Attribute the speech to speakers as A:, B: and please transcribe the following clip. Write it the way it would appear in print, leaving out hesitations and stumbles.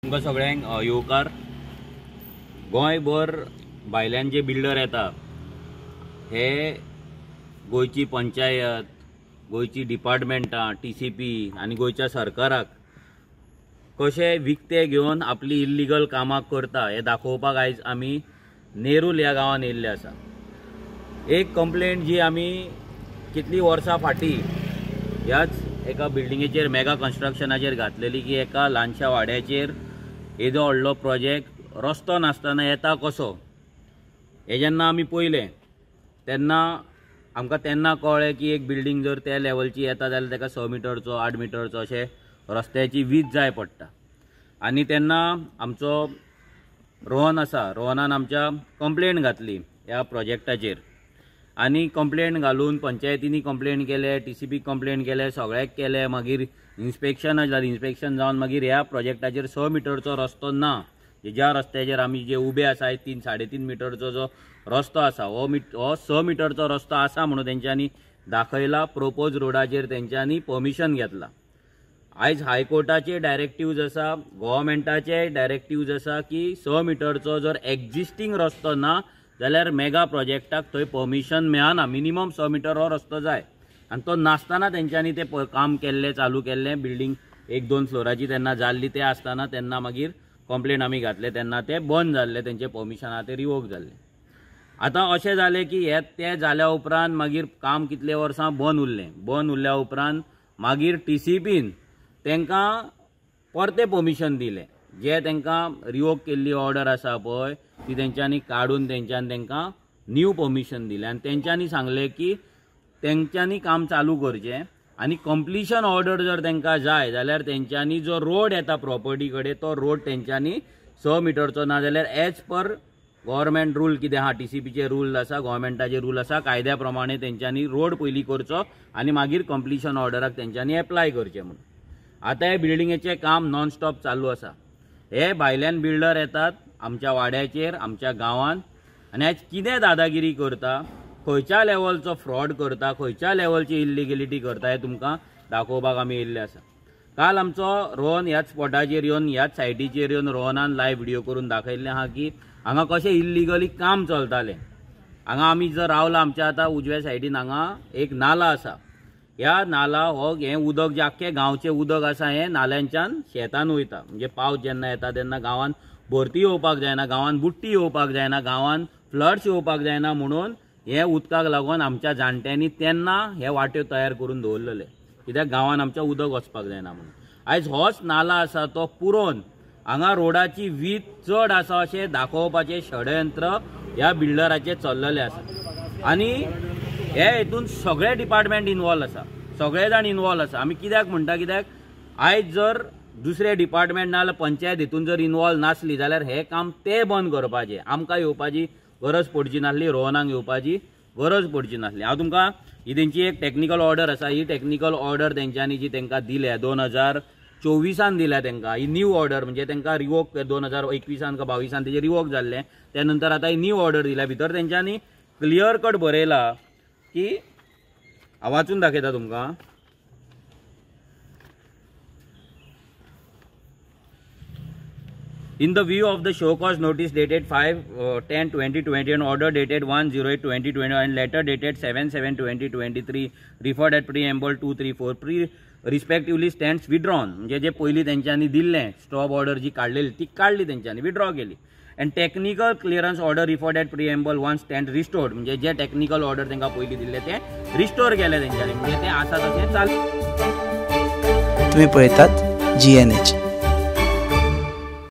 A: तुमकां सगळ्यांक येवकार. गोंयभर भायल्यान जे बिल्डर येता हे गोंयची पंचायत, गोंयची डिपार्टमेंटां, TCP आनी गोंयच्या सरकाराक कशे विकते घेवन आपली इल्लिगल कामां करता हे दाखोवपाक आयज आमी नेरूल ह्या गांवान येयल्ले आसा. एक कंप्लेंट जी आमी कितली वर्सां फाटीं ह्याच एका बिल्डिंगेचेर मेगा कन्स्ट्रक्शनाचेर घातलेली की एका ल्हानशा वाड्याचेर येदो व्हडलो प्रोजेक्ट रस्तो नासतना येता कसो हे जेन्ना आमी पळयलें तेन्ना आमकां तेन्ना कळ्ळें की एक बिल्डींग जर त्या लेवलची येता जाल्यार ताका 6 मिटरचो 8 मिटरचो अशें रस्त्याची वीज जाय पडटा. आनी तेन्ना आमचो रोहन आसा, रोहनान आमच्या कंप्लेन घातली ह्या प्रोजेक्टाचेर आनी कंप्लेन घालून पंचायतींनी कंप्लेन केले, TCP complain केले, सगळ्याक केले. मागीर इन्स्पेक्शन जालें, इन्स्पेक्शन जावन मागीर ह्या प्रोजेक्टाचेर 6 मिटरचो रस्तो ना, ज्या रस्त्याचेर आमी जे उबे आसा 3 साडे 3 मिटरचो जो रस्तो आसा हो 6 मिटरचो रस्तो आसा म्हणून तेंच्यांनी दाखयला. प्रोपोज रोडाचेर तेंच्यांनी परमिशन घेतला. आयज हायकोर्टाचे डायरेक्टिव्ज आसा, गव्हर्मेंटाचे डायरेक्टिव्ज आसा की 6 मिटरचो जर एक्झिस्टींग रस्तो ना जाल्यार मेगा प्रोजेक्टाक थंय परमिशन मेळना. मिनिमम 6 मिटर हो रस्तो जाय आनी तो नासतना तेंच्यांनी ते काम केल्लें, चालू केल्लें. बिल्डींग 1-2 फ्लोराची तेन्ना जाल्ली, ते आसतना तेन्ना मागीर कंप्लेन आमी घातले, तेन्ना ते बंद जाल्ले, तेंचे परमिशन आहा ते रिवोक जाल्ले. आतां अशें जालें की हे ते जाल्या उपरांत मागीर काम कितले वर्सां बंद उरलें. बंद उरल्या उपरांत मागीर TCPन तांकां परतें परमिशन दिलें. जे तांकां रिवोक केल्ली ऑर्डर आसा पळय ती तेंच्यांनी काडून तेंच्यांनी तांकां न्यू परमिशन दिलें आनी तेंच्यांनी सांगलें की तेंच्यांनी काम चालू करचें आनी कंप्लिशन ऑर्डर जर तांकां जाय जाल्यार तेंच्यांनी जो रोड येता प्रॉपर्टी कडेन तो रोड तेंच्यांनी 6 मिटरचो ना जाल्यार एज पर गव्हर्मेंट रूल कितें आहा, TCPचे रूल आसा, गव्हर्मेंटाचे रूल आसा, कायद्या प्रमाणे तेंच्यांनी रोड पयलीं करचो आनी मागीर कंप्लिशन ऑर्डराक तेंच्यांनी एप्लाय करचें म्हणून. आतां हे बिल्डिंगेचें काम नॉनस्टॉप चालू आसा. हे भायल्यान बिल्डर येतात आमच्या वाड्याचेर, आमच्या गांवान आनी आयज कितें दादागिरी करता, खंयच्या लेवलचो फ्रॉड करता, खंयच्या लेवलची इल्लिगेलिटी करता हें तुमकां दाखोवपाक आमी येयल्ले आसा. काल आमचो रोहन ह्याच स्पॉटाचेर येवन, ह्याच सायटीचेर येवन रोहनान लायव्ह व्हिडियो करून दाखयल्लें आहा की हांगा कशें इल्लिगली काम चलतालें. हांगा आमी जर रावला, आमच्या आतां उजव्या सायडीन हांगा एक नाला आसा. ह्या नाला हो हें उदक जें आख्खें गांवचें उदक आसा हें नाल्यांच्यान शेतान वयता. म्हणजे पावस जेन्ना येता तेन्ना गांवान भरती येवपाक जायना, गांवान बुट्टी येवपाक जायना, गांवान फ्लड्स येवपाक जायना म्हणून हे उदकाक लागून आमच्या जाणट्यांनी तेन्ना हे वाट्यो तयार करून दवरलेले, कित्याक गांवान आमच्या उदक वचपाक जायना म्हणून. आयज होच नाला आसा तो पुरोवन हांगा रोडाची वीज चड आसा अशें दाखोवपाचें षडयंत्र ह्या बिल्डराचें चल्लेलें आसा. आनी हे हितून सगळे डिपार्टमेंट इनवॉल्व आसा, सगळे जाण इनवॉल्व आसा. आमी कित्याक म्हणटा, कित्याक आयज जर दुसरे डिपार्टमेंट ना जाल्यार पंचायत हितून जर इनवॉल्व नासली जाल्यार हें काम ते बंद करपाचें, आमकां येवपाची गरज पडची नासली, रोहनाक येवपाची गरज पडची नासली. हांव तुमकां ही तेंची एक टॅक्निकल ऑर्डर आसा, ही टॅक्निकल ऑर्डर तेंच्यांनी जी तांकां दिल्या 2024 दिल्या तांकां, ही न्यू ऑर्डर म्हणजे तांकां रिवोक 2021 का 22 तेजें रिवोक जाल्लें, त्या नंतर आतां ही न्यू ऑर्डर दिल्या. भितर तेंच्यांनी क्लियर कट बरयला की हांव वाचून दाखयता तुमकां. In the view of the show cause notice dated 5/10/2020 and order dated 1/08/2020 and letter dated 7/7/2023 referred at preamble 2, 3, 4 pre respectively stands withdrawn. म्हणजे जे पयलीं तेंच्यांनी दिल्लें स्टॉप ऑर्डर जी काडलेली ती काडली तेंच्यांनी, विड्रॉ केली. And technical clearance order referred at preamble 1 stand restored. म्हणजे जे टॅक्निकल ऑर्डर तांकां पयलीं दिल्लें तें रिस्टोर केलें तेंच्यांनी, म्हणजे तें आसा तशें चालू.
B: तुमी पळयतात GNH.